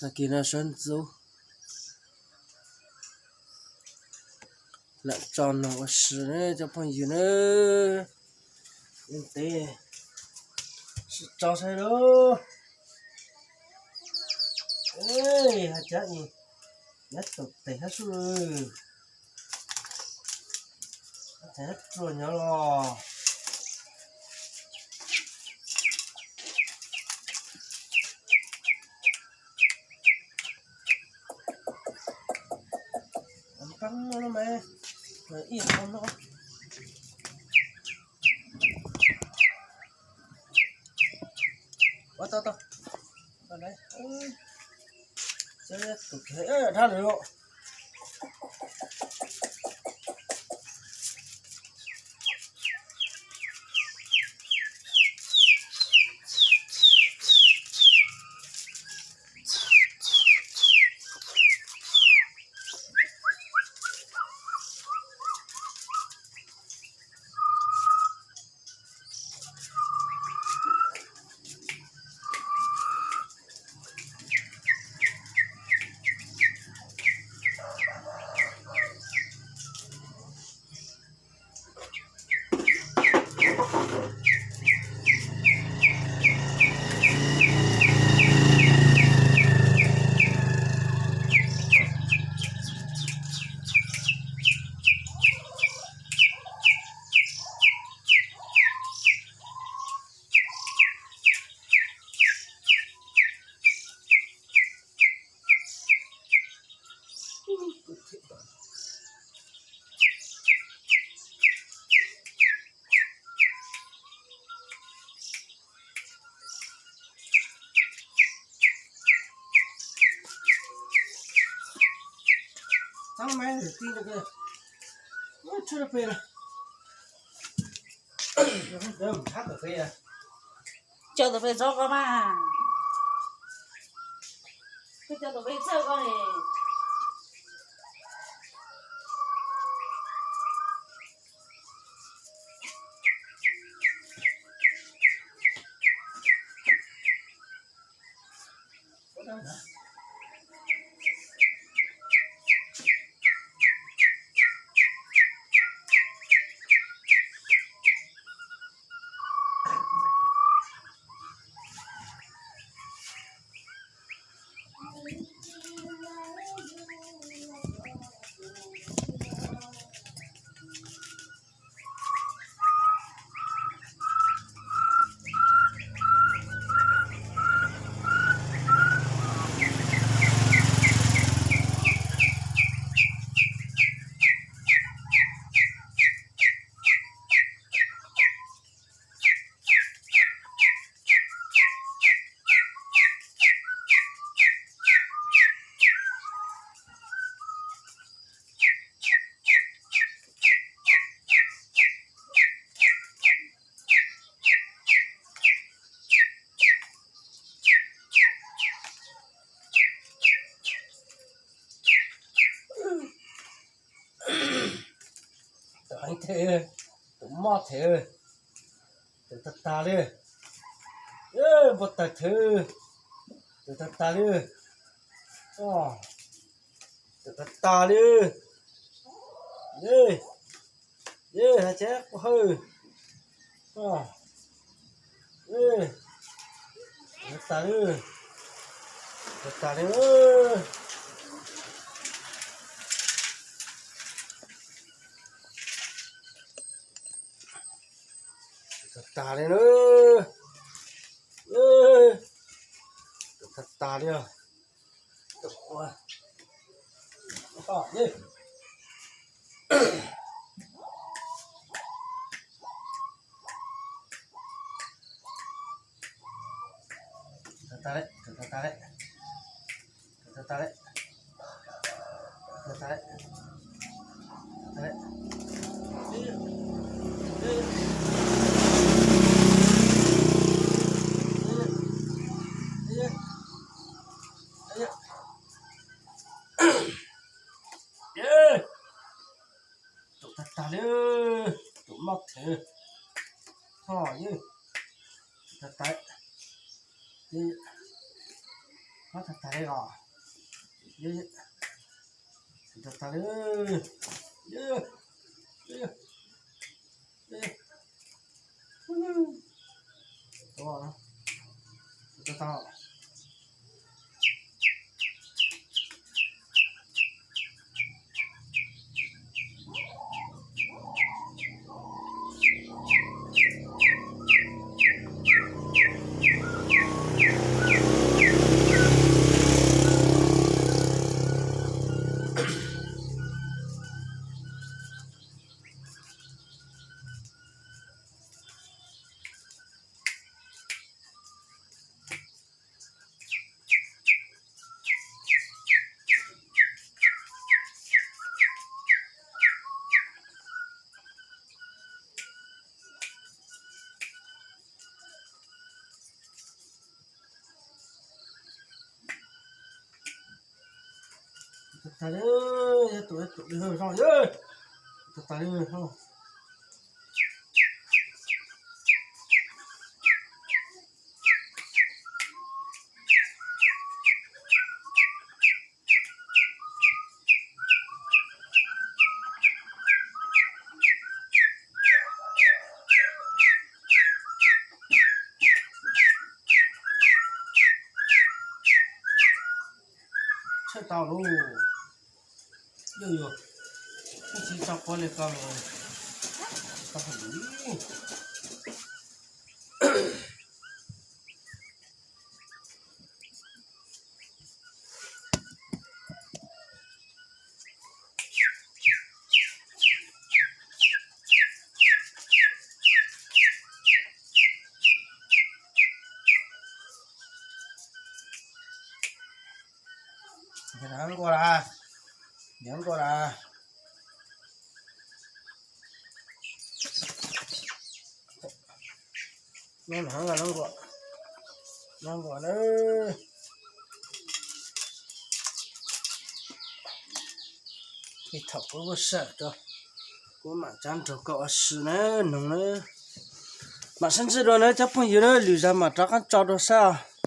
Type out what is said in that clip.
Tag kis no sab ntxub lam tso no ua si ne cov phooj ywg na. Yeej tev sib tso saib lub. Hais cov nyob tus tes hab sub, tes hab ruag nyob los. Pab no mas ib qho no. Ua tau tau. Dhab lawm. Coj tus pem txog koj mas. Coj tus pem txog koj ne. Tus heev thiab, tus mob thiab, tus tag tag li, npua taws thiab, tus tag tag li, tus tag tag li, hais tseeb quaj hawj, tus tag tag li, tus tag tag li, tus tag tag li, tus tag tag li, tus quaj, tus tag tag li, tus tag tag li, tus tag tag li, tus tag tag li, tus tag tag li. Tus tag tag li, tus mob thiab, ho yog, tus tag tag li, Qab tag tag li os. Tag tag li. Tag tag. Tag tag li, ib tug ib tug li zog, tag tag li. Tshaj tau lauj. Yog yog, tsis tso quav li ko los tsis tau hais li. Nqa las, nqa las. Nqa, nqa na. Ib thaum kuv ua sawm rau, kuv mam rov nrog koj ua si na, noog na. Mam sib ntsib dua na cov phooj ywg na, lwm zaus mam rov qab tso dua saib os.